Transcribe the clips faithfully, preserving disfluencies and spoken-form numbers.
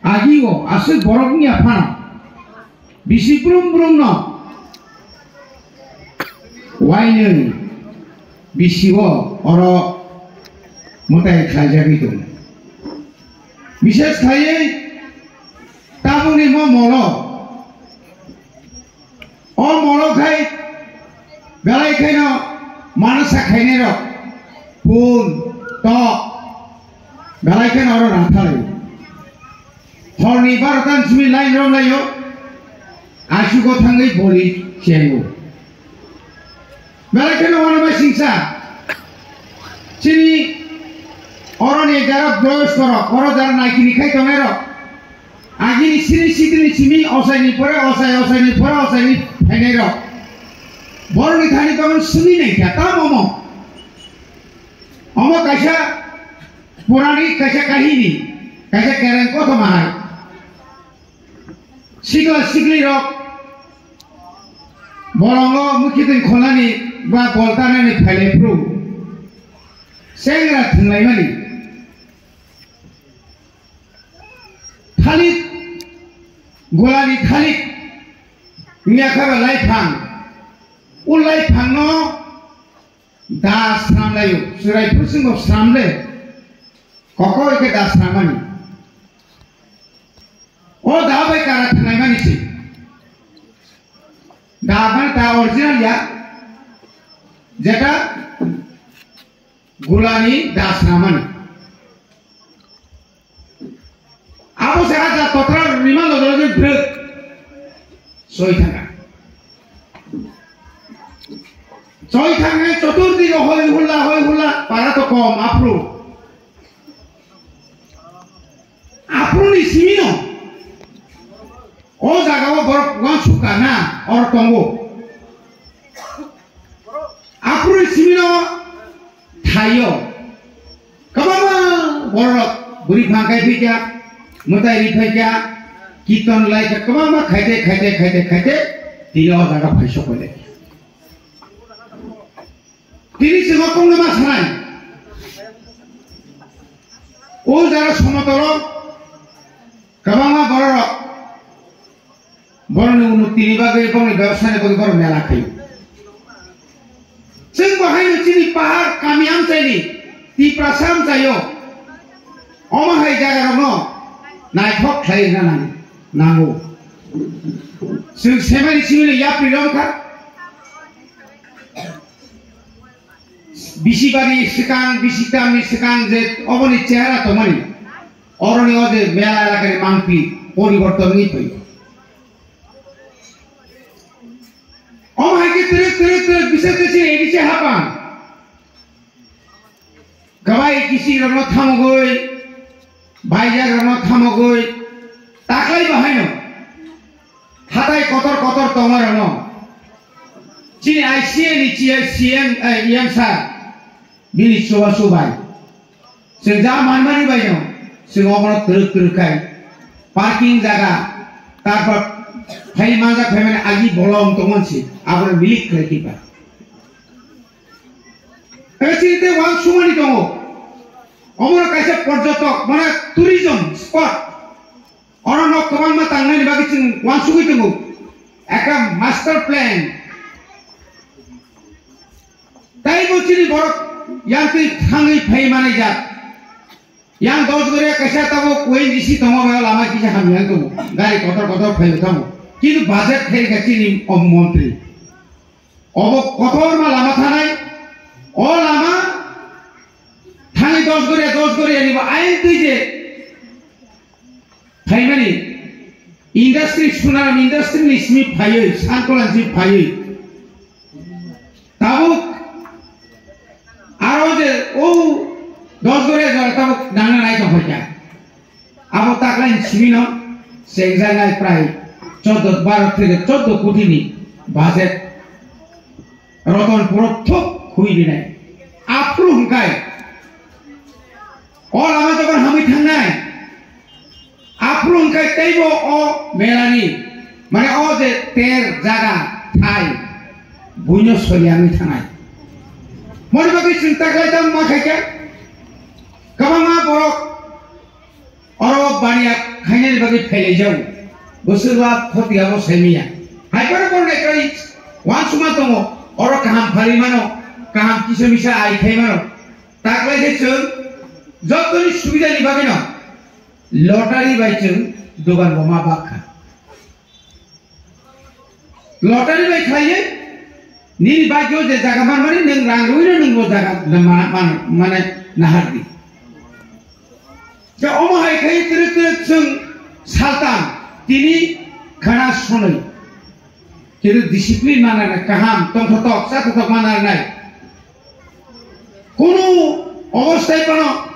Agi o aswk borok wngya phano bisi brum brum no wainwi bisi o oro mwtai khlaijagwi tongo. Bishes khaiwi tabukni mo molo, o molo khai belai kheno manasa khainai rok pun tok belai kheno oro rathalai. Horni barota ni simi line romlaio, aisugo thangwi boli chengo. Belai kheno uanamasingcha chini oroni jara boyoskorok, oro jara naikini khai tongnairok, agini sini sitini simi osaini pore osai, osaini pore osaini phainairok. Borokni thani tongmani simi naikha, tamo omo. Omo kaisa purani, kaisa kahini, kaisa kereng kothoma hai. Sikla siklirok bolongo mukitwi khonani ba boltanani phailai phuru sengra thwnglaimani. Thalik, golani thalik wngya kha ba laiphang. O laiphangno da sramlaio, chwrai phuru chwngno sramle, kokoi khe da sramani. O da bai kara thangnaimani se. Da mane da original ya, jeta gulani da sramani. Abo se aja totra rima loge loge brek soi thanga. Soi thanga chotur digo hoi hula, hoi hula, para to kom, aphru. Aphru ni simino. O jaga o borok uansuk ka na, oro tongo. Aphuru simino thaio. Kwbangma borok bwrwi phang khai phikya, mwtai ri phaikya, kirtan laikha, kwbangma khaite, khaite, khaite, khaite, tini o jaga phai sokoi laikha. Tini chwng o kongno ma sanai. O jaga somotolo kwbangma borok Borokni unnotini bagwi, borokni bebsani bagwi borok mela khaio. Chwng bo haino chini pahar kami amchaini, Tiprasa amchaio. Omo hai jagarokno naithok khlai rwna nang-, nango. Chwng semani simino yapri romkha. Bisi bari swkang, bisi tamni swkang je oboni chehara tongmani, oroni o je mela elakani mangpi poriborton wngwi phaio. Omo hai khe twrwk twrwk twrwk bisar khe chini A D C hapang. Kwbai kisi rokno thamogwi, baijak rokno thamogwi, taklai bahaino hatai kotor kotor tongma rokno chini I C A ni chi-, C M, eh, E M sir, bini chubachu bai. Chwng ja manmani baino, chwng obono twrwk twrwk khai parking jaga, tarpor phai manjak phaimani agi bolong tongmani se, abono milik khlai khiba. Ebe chini tei uansukmani tongo. Omo no kaisa porjotok, mane tourism spot. Oro no kwbangma tangnani bagwi chwng uansugwi tongo. Ekta master plan. Tei bo chini borok yang twi thangwi phai manai jak. Yang Dosgoria kaisa tabuk O N G C tongo, lama kisa hamya tongo. Gari kotor kotor phai tongo. Kintu budget khe kha chini o montri. Obo kotorma lama thanai, o lama thangwi Dosgoria, Dosgoria ni bo ayang twi je phaimani industry, Sunaram industry ni simi phaiwi, Sankolan simi phaiwi. Tabuk aro je o Dosgoria jora tabuk nangna nai tong phaikha. Abo taklaini simino chengjaknai prai chordo, baro theke chordo kotini budget Rotonpuro thuk khui rinai. Aphuru hwnkhe o lama jokon hamwi thangnai. Aphuru hwnkhe teibo o melani, mane o je ter jaga thai buino soyangwi thangnai. Moni bagwi chwng taklai tamo ma khaikha. Kwbangma borok oro baniya khainani bagwi phailaijago. Bwswk ba khoti abo saimanya. Hai phano borok nai kwrwi uansukma tongo, oro kaham phalwi mano, kaham kisa misa ai khai mano. Taklai khe chwng jotoni subidani bagwino lottery bai chwng dogan bo ma bak kha. Lottery bai khlaiwi nini bagyo je jaga manmani nwng rang rwino nwng bo jaga na-, ma-, ma-, mane nahardi. Je omo hai khai twrwk twrwk chwng saltam tini khana sonwi. Khe discipline manarnai kaham, tongthotok, chathotok manarnai. Kunu obostai phano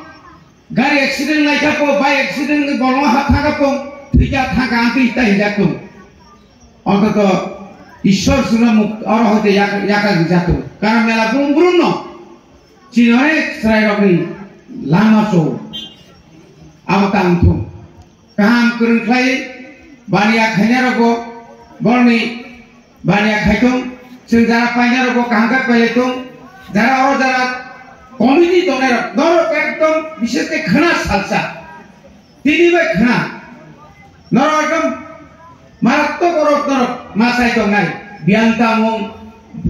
gari accident lai kha po, bike accident ni bolongo ha thang kha po, thwikha thang kha, amtwi ta hinjak tong. Ontoto Ishwar suna muk-, oro hoite yak-, yakar rijak tong. Karon mela brum brum no. Chini onek chwrai rokni lama cho. Abo tang thung. Kaham kwrwng khlai baniya khainai rokbo borni baniya khai thung, chwng jara painai rokbo kaham khe pailai thung, jara oro jara committee tongnai rok norok ekdom bishes khe khna salsa, tini bai khna norok ekdom marattok orok norok ma chai tongnai, biyang tamo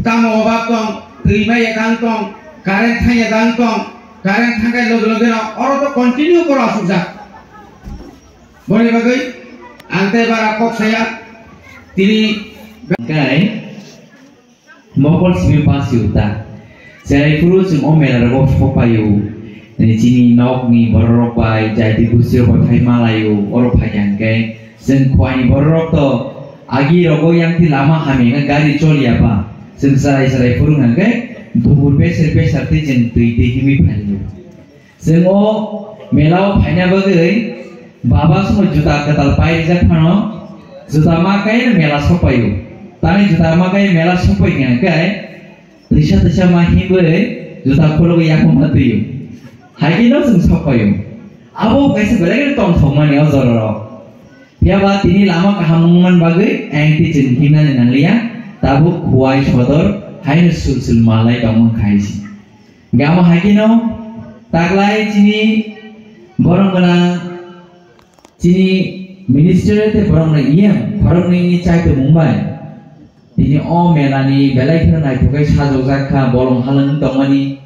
tamo obab tong, twi mai ya tang tong, current thang ya tang tong, current thang kai loge loge no oro to continue boro asuk jak. Boni bagwi ang tei bara kok saya tini. Hingkai mokol simi basi uta. Cherai phuru chwng o mela rogo sok paio. Chini nok ni borok rok bai, jati busi rok bai phai malaio. Oro phai hingkai chwng khwai ni borok rok to agi rogo yang ti lama hamya gari choli ya ba. Chwng cherai cherai phuru hingkai dubur beser beser ti chwng twi twi himwi phaio. Chwng o mela o phaina bagwi baba songno juta kwtal pai rijak phano, juta ma kai mela sopaio. Tani juta ma kai mela sopai hingkhe twisa twisa ma himwi juta khulugwi yakung ma twio. Hai kheno chwng sopaio. Abo kaisa belai kheno tongthokmani o jorao. Phiya ba tini lama kaham wngmani bagwi ayang twi chwng himnani nangliya, tabuk Khowai sodor haino sul sul malnai tongmani khaisi. Gamo hai kheno taklai chini borok gwnang, chini minister tei borok gwnang E M khoroknwi ni chaitomung bai tini o mela ni belai kheno naithok khe sajokjak kha, bolong halwng tongmani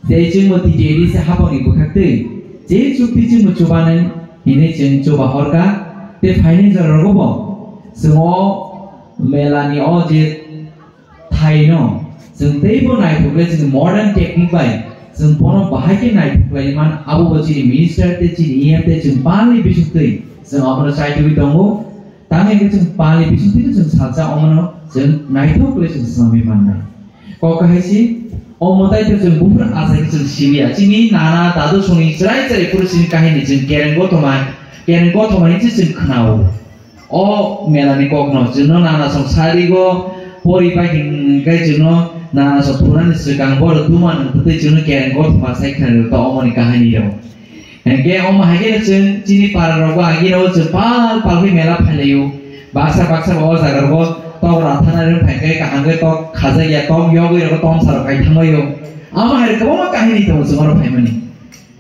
tei chwngbo T T A D C hapang ni bwkhak twi je chukti chwngbo chubanai hinwi chwng chuba hor kha tei phaini jora rogo bo chwng o mela ni o je thaino chwng teibo naithok le chini modern technique bai chwng bono bahai khe naithok lai man, abo bo chini minister tei chini E M tei chwng pali bising twi chwng abono chaitugwi tongo. Tamo hwnkhe chwng pali bising twi chwng salsa omono chwng naithok le chwng swnamwi mannai. Kok kahai si, o mwtai to chwng buphuru achai khe chwng sibiya. Chini nana dadu songni chwrai chwrai phuru chini kahini chwng kereng gothoma, kereng gothoma hinwi chwng khwnao. O mela ni kokno chwngno nana song sarigo pori pai hingkhe chwngno nana song phunani swkang boro duma nang twtwi chwngno kereng kothoma sai khna rw to omoni kahani rw. Hingkhe omo hai khe chwng chini para rok bo agi rw chwng pal pal khe mela phailaio. Baksa baksa bo o jaga rw tok rathana rw phai khe kaham khe tok khajak ya tok yogwi rw tong sa rw kai thanglaio. Omo hai kwbangma kahini tongo chwng oro phaimani.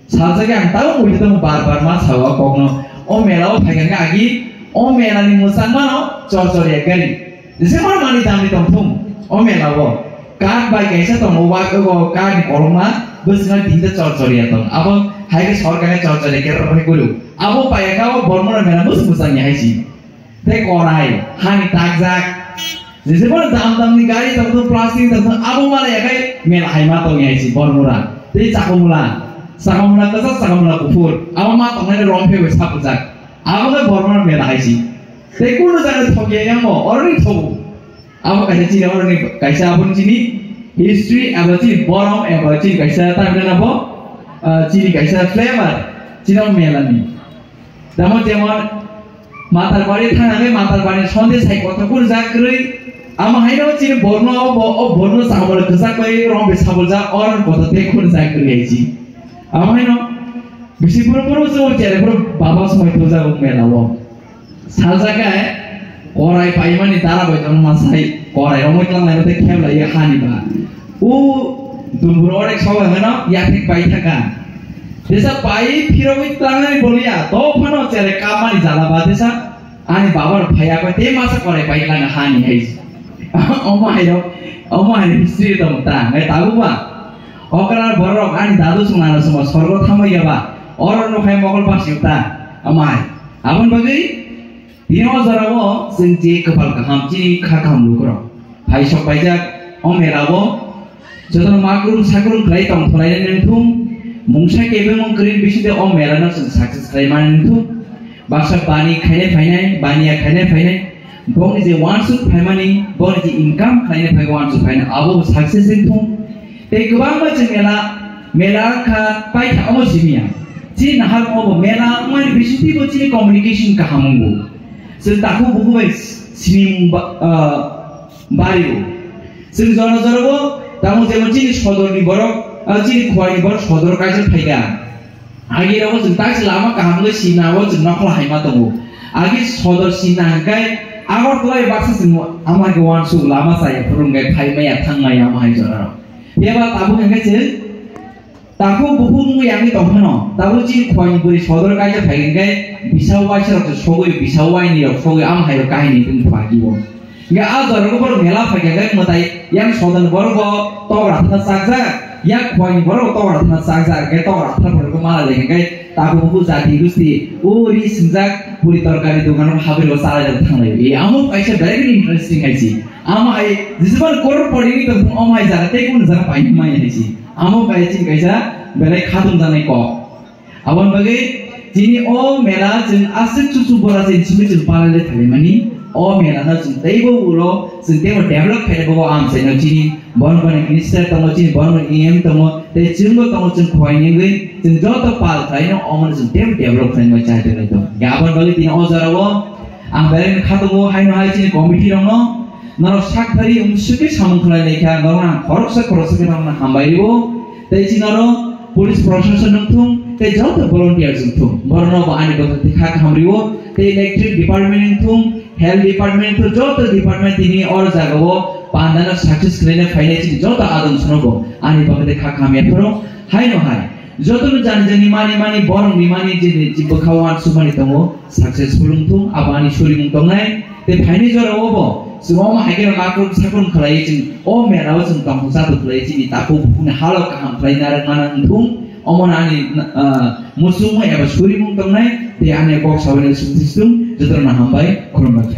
Sajagwi ang tabuk muitu tongo bar bar ma sao o kokno. O mela o phaikha khe agi o mela ni mwchangmano chor chor ya gari. Jesa ma mani dam ni tong thung o mela o. Kak bai kaisa tongo wa o kak ni kolokma bwswkang tinta chor chor ya tong. Abo hai khe sorkar ni chor chor ya khe rwphai kulu. Abo paiya kha o bormona mela bwswk mwchang ya hai si. Tei korai, hani takjak. Jese bono dam dam ni gari tong thung, plastic tong thung, abo mala yakhai mel hai ma tong yai si bormura. Tei chakomula, chakomula kwchak, chakomula kuphur. Abo ma tongnai rong phe bai sapjak. Abo khe bormura mel hai si. Tei kunu jaga thok ya yang mo, oro ni thogo. Abo kaisa chini, oro ni kaisa abo ni chini history, abo chini borom, abo chini kaisa tamil abo, ah, chini kaisa flavor, chini abo mela ni. Tamo jemon Matar bari thangnawi Matar bari sonde sai kotha kun jak kwrwi. Ama haino chini borno o bo, o borno samol kwchak bai rong be sabol jak or kotha te kun jak kwrwi ai chi. Ama haino bisi puro puro jo chere puro baba somoi to jak mela o. Saljak ai korai paimani dara bai tong ma sai korai rong tlang lai te khem lai hani ba. U dumbur orek sawa haino yathik bai thaka. Tesa pai phirogwi tangnai boliya, to phano chere kamani jala ba tesa ani baba rok phaiya koi te masa korai pai langa hani hai. Omo hai rok, omo hai history tong ta, ngai tabu ba. Okra borok ani dadu sung nana suma sorgo thamai ya ba. Oro no khai mokol basi ta, omo hai. Abon bagwi Tini o jorao chwng je kwpal kaham, chini kha kaham lukurok phai sok paijak o mela o jotono makrum sakrum khlai tong thwlainani wngthung, mungsa kebengmung kwrwini bisingtwi o mela no chwng success khlai mani wngthung. Baksa bani khainai phainai, baniya khainai phainai, bongni je uansuk phaimani, bongni je income khlainai phai uansuk phainai, abo bo success wngthung. Tei kwbangma chwng mela, mela wngkha paitha omo simiya. Chini naharmo bo mela wngmani bisingtwi bo chini communication kaham wngo. Chwng takhuk bukhuk bai sinimung ba-, ah, bario. Chwng jora jora bo tamo jemon chini sodorni borok, ah, chini khowani borok sodor kaisa phaikha. Agi rogo chwng taksi lama kaham wngwi sina o chwng nokhola haima tongo. Agi sodor sina hwnkhe Agartala bai baksa chwng ama hai khe uansuk lama chaya phuru hwnkhe phaimaya thangmaya ama hai jorao. Phiya ba tabuk hwnkhe chwng takhuk bukhuk wngwi yangwi tong phano tabuk chini khowani bwrwi sodor kaisa phai hwnkhe bisa uaisa rok chwng sogwi bisa uaini rok sogwi ama hai rok kahini tong phakibo. Hingke a jorao borok mela phaikha khe mwtai yang sodani borok bo tokra thana chakjak, yang khowani borok bo tokra thana chakjak, hingke tokra thana borok bo malai lai hingke takhuk bukhuk jati gusti uri singjak puri torkari dogan o habwi rw chalai rw thanglai. E amo kaisa very interesting hai si. Amo hai jisman koror pori ni tong omo hai jaga tei kunu jaga pai mai hai si. Amo bai chini kaisa belai khatung janai kok. Aboni bagwi chini o mela chwng aswk chuchu bora chini simi chwng palai le phaimani. O mela no chwng teibo ulo chwng teibo develop khainai bo amchaino chini borok boni minister tongo, chini borok boni E M tongo, tei chwngbo tongo, chwng khowai nengwi chwng joto pal khlaino omono chwng teibo develop khlainai chai tongo. Aboni bagwi tini o jorao ang belai khatungo haino hai chini committee rokno norok sak thari wng sukhe samung khlai lai kha norok ang khoroksa khoroksa khe norokno hambai rwo. Tei chini oro police proshashan wng thung, tei joto volunteers wng thung, borokno bo ani bwkhak tei kha kaham rwo, tei electric department wng thung, health department wng thung, joto department tini or jagao pandano success khlaina phainai chini joto adong sono bo ani bwkhak tei kha kaham yapharo. Haino hai joto no jani jani mani mani borok ni mani je je bwkha uansukmani tongo, successful wng thung, abo ani surimung tongnai. Tei phaini jorao bo chwng omo hai khe rok akhrum sakhrum khlaiwi chwng o mela o chwng tongthok chathok khlaiwi chini takhuk bukhukni halo kaham khlai narwk mana wng thung. Omono ani, ah, muchungmung eba surimung tongnai tei ani kok sabaini sungsi sung jotono hambai khulumbaikha.